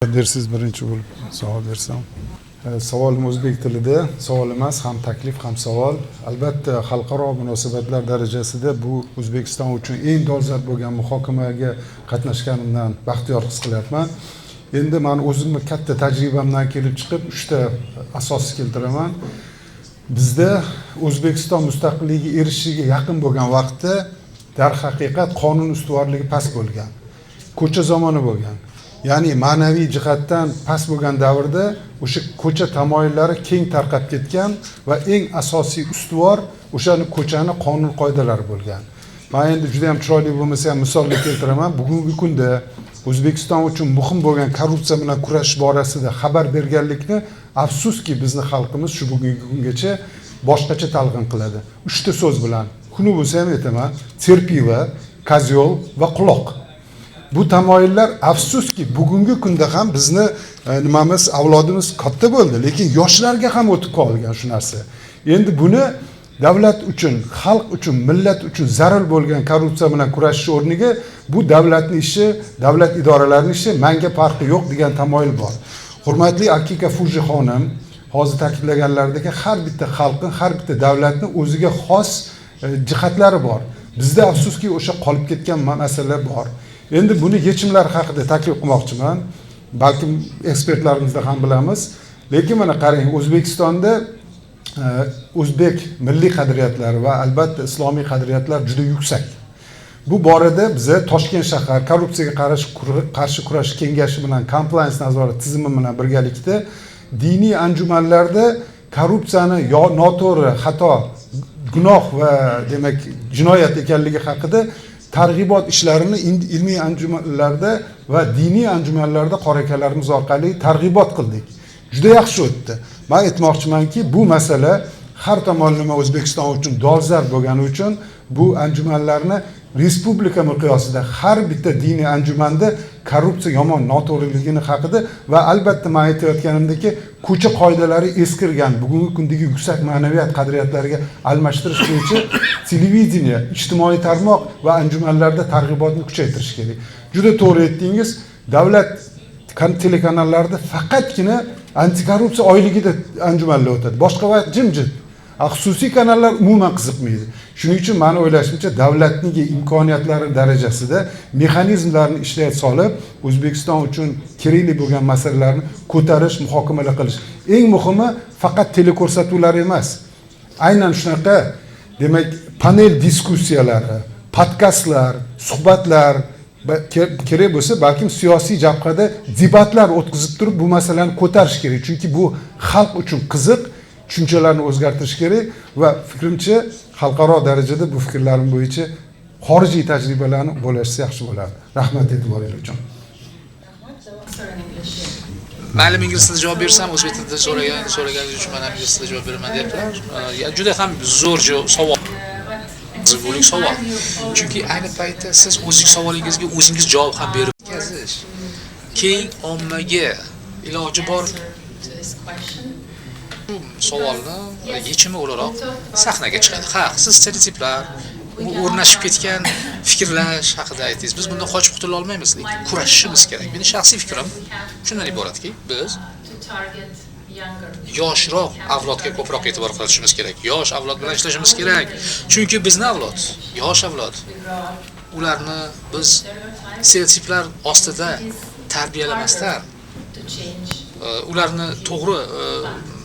Bersiz, birinchi bo'lib savol bersam. Savolim o'zbek tilida, savol emas, ham taklif, ham savol. Albatta, xalqaro munosabatlar darajasida bu O'zbekiston uchun eng dolzarb bo'lgan muhokamaga qatnashganimdan baxtiyor his qilyapman. Endi man o'zimni katta tajribamdan kelib chiqib, uchta asos keltiraman. Bizda O'zbekiston mustaqilligiga erishishiga yaqin bo'lgan vaqtda darhaqiqat qonun ustuvorligi past bo'lgan, ko'cha zamoni bo'lgan, ya'ni ma'naviy jihatdan past bo'lgan davrda o'sha ko'cha tamoyillari keng tarqab ketgan va eng asosiy ustuvor o'shani ko'chani qonun qoidalari bo'lgan. Man endi juda yam chiroyli bo'lmasa ham misollar keltiraman. Bugungi kunda O'zbekiston uchun muhim bo'lgan korrupsiya bilan kurashish borasida xabar berganlikni, afsuski, bizni xalqimiz shu bugungi kungacha boshqacha talqin qiladi uchta so'z bilan, xunuk bo'lsa ham aytaman: терпила, козёл va quloq. Bu tamoyillar, afsuski, bugungi kunda ham bizni nimamiz, avlodimiz katta bo'ldi, lekin yoshlarga ham o'tib qolgan shu narsa. Endi buni davlat uchun, xalq uchun, millat uchun zarur bo'lgan korrupsiya bilan kurashish o'rniga "bu davlatni ishi, davlat idoralarining ishi, manga farqi yo'q" degan tamoyil bor. Hurmatli Akika Fuji xonim hozir ta'kidlaganlaridek, har bitta xalqni, har bitta davlatni o'ziga xos jihatlari bor. Bizda, afsuski, o'sha qolib ketgan masala bor. Endi buni yechimlari haqida taklif qilmoqchiman, balkim ekspertlarimizda ham bilamiz. Lekin mana qarang, O'zbekistonda o'zbek milliy qadriyatlari va albatta islomiy qadriyatlar juda yuksak. Bu borada biza Toshkent shahar korrupsiyaga qarshi kurashish kengashi bilan, compliance nazorat tizimi bilan birgalikda diniy anjumanlarda korrupsiyani yo noto'g'ri, xato, gunoh va demak jinoyat ekanligi haqida targ'ibot ishlarini ilmiy anjumanlarda va diniy anjumanlarda qori akalarimiz orqali targ'ibot qildik. Juda yaxshi o'tdi. Man aytmoqchimanki, bu masala har tomonlama O'zbekiston uchun dolzarb bo'lgani uchun bu anjumanlarni respublika miqyosida har bitta diniy anjumanda korrupsiya yomon, noto'g'riligini haqida va albatta man aytayotganimdek, ko'cha qoidalari eskirgan bugungi kundagi yuksak ma'naviyat qadriyatlariga almashtirish bo'yicha televideniye, ijtimoiy tarmoq va anjumanlarda targ'ibotni kuchaytirish kerak. Juda to'g'ri aytdingiz, davlat telekanallarida faqatgina antikorrupsiya oyligida anjumanlar o'tadi, boshqa vaqt jimjit. A xususiy kanallar umuman qiziqmaydi. Shuning uchun mani o'ylashimcha, davlatning imkoniyatlari darajasida mexanizmlarni ishga solib, O'zbekiston uchun kerakli bo'lgan masalalarni ko'tarish, muhokamalar qilish, eng muhimi faqat teleko'rsatuvlar emas, aynan shunaqa, demak, panel diskussiyalari, podkastlar, suhbatlar, kerak bo'lsa, balkim siyosiy jabhada debatlar o'tkazib turib, bu masalani ko'tarish kerak, chunki bu xalq uchun qiziq, tushunchalarni o'zgartirish kerak. Va fikrimcha, xalqaro darajada bu fikrlarim bo'yicha xorijiy tajribalarni bo'lashsa yaxshi bo'lardi. Rahmat e'tiboringiz uchun. Mayli, ingliz tilida javob bersam, o'zbek tilida so'raganingiz uchun man ham ingliz tilida javob beraman deyaptilar. Juda ham zo'r savol. Qiziqarli savol. Chunki ayni paytda siz o'zingiz savolingizga o'zingiz javob ham berib o'tkazish. Keng ommaga iloji bor shu savolni yechimi o'laroq sahnaga chiqadi. Ha, siz stereotiplar, u o'rnashib ketgan fikrlash haqida aytdingiz. Biz bundan qochib qutula olmaymiz, lekin kurashishimiz kerak. Meni shaxsiy fikrim shundan iboratki, biz yoshroq avlodga ko'proq e'tibor qaratishimiz kerak. Yosh avlod bilan ishlashimiz kerak. Chunki bizni avlod, yosh avlod, ularni biz stereotiplar ostida tarbiyalamasdan, ularni to'g'ri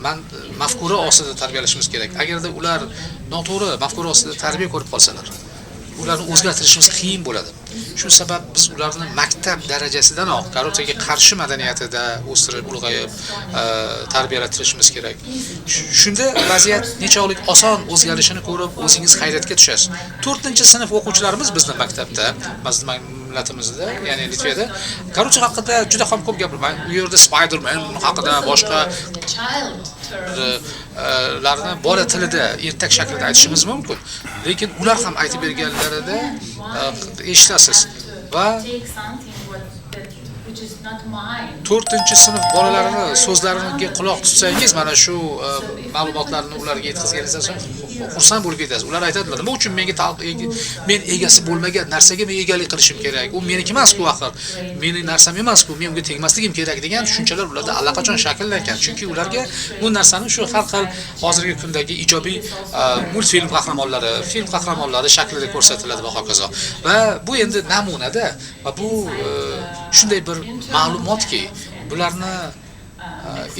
man mafkura ostida tarbiyalashimiz kerak. Agarda ular noto'g'ri mafkura ostida tarbiya ko'rib qolsalar, ularni o'zgartirishimiz qiyin bo'ladi. Shu sabab biz ularni maktab darajasidanoq korrupsiyaga qarshi madaniyatida o'stirib, ulg'ayib, tarbiyalattirishimiz kerak. Shunda vaziyat nechog'lik oson o'zgarishini ko'rib, o'zingiz hayratga tushasiz. 4-sinf o'quvchilarimiz bizni maktabda, bizni millatimizda, ya'ni Litvada korrupsiya haqida juda ham ko'p gapirman. U yerda Spider-Man haqida, boshqa larni bola tilida ertak shaklida aytishimiz mumkin. Lekin ular ham aytib berganlarida eshitasiz va 4-sinf bolalarini so'zlariga quloq tutsangiz, mana shu ma'lumotlarni ularga yetkazganingizdan so'ng xursand bo'lib ketasiz. Ular aytadilar, nima uchun menga men egasi bo'lmagan narsaga men egalik qilishim kerak? U meniki emas-ku axir. Mening narsam emas-ku, men unga tegmasligim kerak degan tushunchalar ularda allaqachon shakllangan. Chunki ularga bu narsani shu har xil hozirgi kundagi ijobiy multfilm qahramonlari, film qahramonlari shaklida ko'rsatiladi va hokazo. Va bu endi namunada va bu shunday bir ma'lumotki, bularni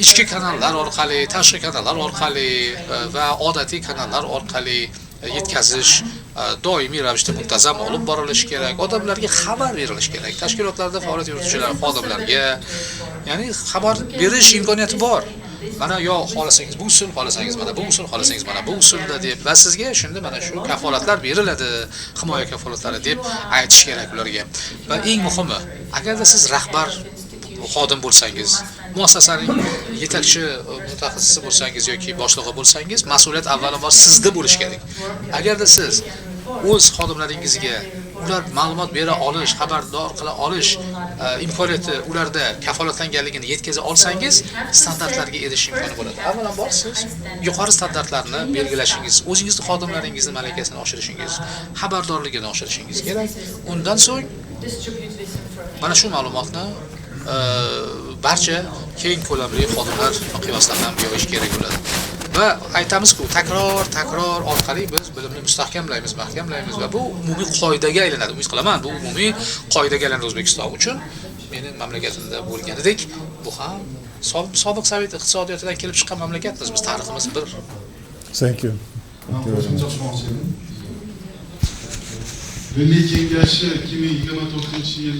ichki kanallar orqali, tashqi kanallar orqali va odatiy kanallar orqali yetkazish doimiy ravishda muntazam olib borilishi kerak. Odamlarga xabar berilishi kerak. Tashkilotlarda faoliyat yurituvchilar xodimlarga, ya'ni xabar berish imkoniyati bor. Mana yo xohlasangiz bu usul, xohlasangiz mana bu usul, xohlasangiz mana bu usulda deb va sizga shunda mana shu kafolatlar beriladi, himoya kafolatlari deb aytish kerak ularga. Va eng muhimi, agarda siz rahbar xodim bo'lsangiz, muassasaning yetakchi mutaxassisi bo'lsangiz yoki boshlig'i bo'lsangiz, mas'uliyat avvalambor sizda bo'lishi kerak. Agarda siz o'z xodimlaringizga ular ma'lumot bera olish, xabardor qila olish imkoniyati ularda kafolatlanganligini yetkaza olsangiz, standartlarga erishish imkoni bo'ladi. Avvalambor siz yuqori standartlarni belgilashingiz, o'zingizni xodimlaringizni malakasini oshirishingiz, xabardorligini oshirishingiz kerak. Undan so'ng mana shu ma'lumotni barcha keng ko'lamli xodimlar miqyosida ham yoyish kerak bo'ladi. Va aytamizku, takror orqali biz bilimni mustahkamlaymiz, mahkamlaymiz va bu umumiy qoidaga aylanadi. Umid qilaman, bu umumiy qoidaga aylanadi O'zbekiston uchun. Meni mamlakatimda bo'lganidek, bu ham sobiq Sovet iqtisodiyotidan kelib chiqqan mamlakatmiz. Biz tariximiz bir. Thank you. Qo'shimcha qilmoqchi edim. Milliy kengashi 2024-yil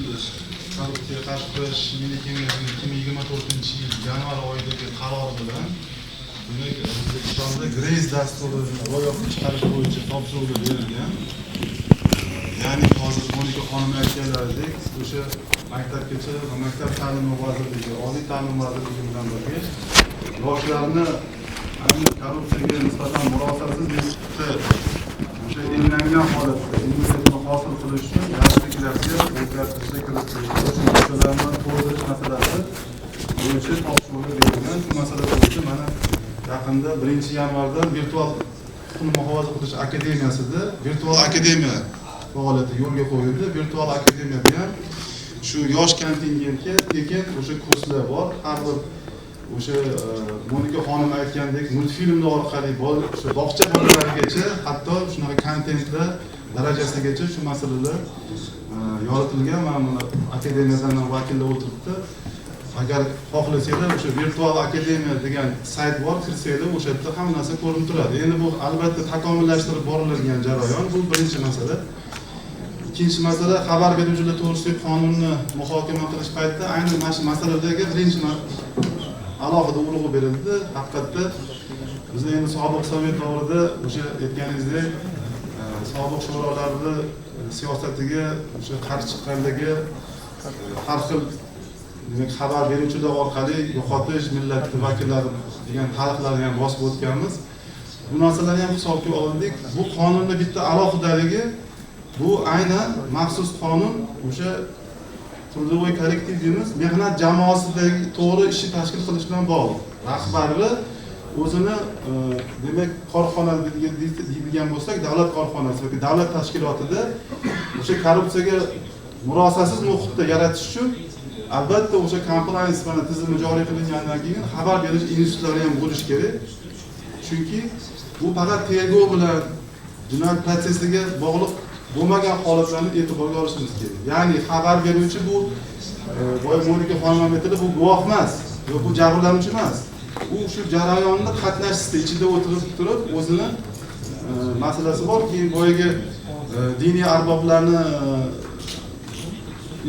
korrupsiyaga qarshi kurashish Milliy kengashining 2024-yil yanvar oyidagi qarori bilan demak, O'zbekistonda Grace dasturini ro'yobga chiqarish bo'yicha topshiriqlar berilgan. Ya'ni hozir Monika xonim aytganlaridek, o'sha maktabgacha va maktab ta'limi vazirligi, oliy ta'lim vazirligi bilan birga yoshlarni aynan korrupsiyaga nisbatan murosasiz muhitda o'sha emlangan holatda immunitetni hosil qilish uchun darsliklarga o'zgartirishlar kiritilishi, o'shalarni to'ldirish masalasi bo'yicha topshiriqlar berilgan. Shu masala bo'yicha mana yaqinda 1-yanvardan virtual huquqni muhofaza qilish akademiyasida virtual akademiya faoliyati yo'lga qo'yildi. Virtual akademiyada ham shu yosh kontingentga tekin o'sha kurslar bor. Har bir o'sha Monika xonim aytgandek multfilmlar orqali o'sha bog'cha bolalarigacha hatto shunaqa kontentlar darajasigacha shu masalalar yoritilgan. Mana buni akademiyadan ham vakillar o'tiribdi. Agar xohlasanglar o'sha virtual akademiya degan sayt bor, kirsanglar o'sha yerda hamma narsa ko'rinib turadi. Endi bu albatta takomillashtirib boriladigan jarayon. Bu birinchi masala. Ikkinchi masala, xabar beruvchilar to'g'risidagi qonunni muhokama qilish paytida aynan mana shu masalalarga birinchi alohida urg'u berildi. Haqiqatda biz endi sobiq Sovet davrida o'sha aytganingizdek sobiq sho'rolarni siyosatiga o'sha qarshi chiqqanligi har xil demak xabar beruvchilar orqali yo'qotish millat vakillari degan tarixlarni ham bosib o'tganmiz. Bu narsalarni ham hisobga oldik. Bu qonunning bitta alohidaligi, bu aynan maxsus qonun o'sha трудовой kollektiv deymiz, mehnat jamoasidagi to'g'ri ishni tashkil qilish bilan bog'liq. Rahbarni o'zini demak korxona deydigan bo'lsak, davlat korxonasi yoki davlat tashkilotida o'sha korrupsiyaga murosasiz muhitda yaratish uchun albatta o'sha compliance mana tizimi joriy qilingandan keyin xabar berish institutlari ham bo'lishi kerak. Chunki bu faqat tergov bilan jinoyat protsessiga bog'liq bo'lmagan holatlarni e'tiborga olishimiz kerak. Ya'ni xabar beruvchi bu boya Monika xonim ham aytdi, bu guvoh emas, yo bu jabrlanuvchi emas. U shu jarayonda qatnashchisi, ichida o'tirib turib o'zini masalasi bor. Keyin boyagi diniy arboblarni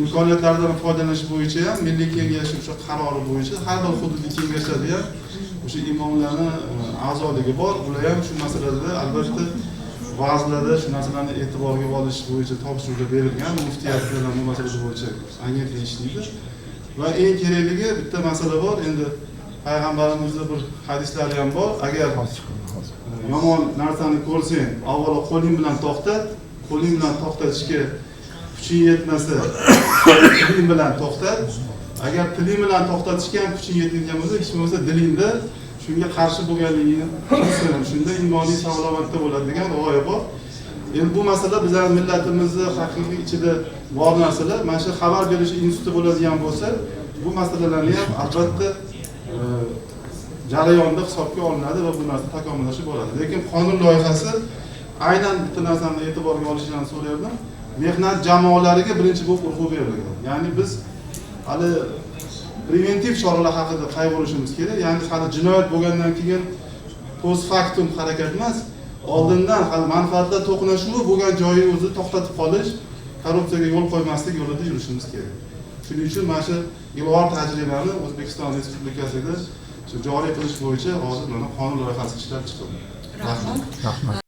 imkoniyatlaridan foydalanish bo'yicha ham Milliy kengash o'sha qarori bo'yicha har bir hududiy kengashlarda ham o'sha imomlarni a'zoligi bor. Ular ham shu masalada albatta vazirlarda shu narsalarni e'tiborga olish bo'yicha topshiriqlar berilgan. Muftiyat bilan bu masala bo'yicha agentlik ishlaydi. Va eng kerakligi bitta masala bor. Endi payg'ambarimizning bir hadislari ham bor. Agar yomon narsani ko'rsang, avvalo qo'ling bilan to'xtat, qo'ling bilan to'xtatishga Kuching yetmasa, tiling bilan to'xtat. Agar tiling bilan to'xtatishga ham kuching yetmaydigan bo'lsa, hech bo'lmasa dilingda shunga qarshi bo'lganligingni his. Shunda iymoniy salomatda bo'ladi degan g'oya bor. Endi bu masala bizlarni millatimizni haqiqiy ichida bor narsalar. Mana shu xabar berish instituti bo'ladigan bo'lsa, bu masalalarni ham albatta jarayonda hisobga olinadi va bu narsa takomillashib boradi. Lekin qonun loyihasi aynan bitta narsani e'tiborga olishini so'rayapman. Mehnat jamoalariga birinchi bo'lib urg'u berilgan. Ya'ni biz hali preventiv choralar haqida qayg'urishimiz kerak. Ya'ni hali jinoyat bo'lgandan keyin post factum harakat emas, oldindan hali manfaatlar to'qnashuvi bo'lgan joyi o'zi to'xtatib qolish, korrupsiyaga yo'l qo'ymaslik yo'lida yurishimiz kerak. Shuning uchun mana shu ilg'or tajribani O'zbekiston Respublikasida shu joriy qilish bo'yicha hozir mana qonun loyihasi ishlab chiqildi. Rahmat. Rahmat.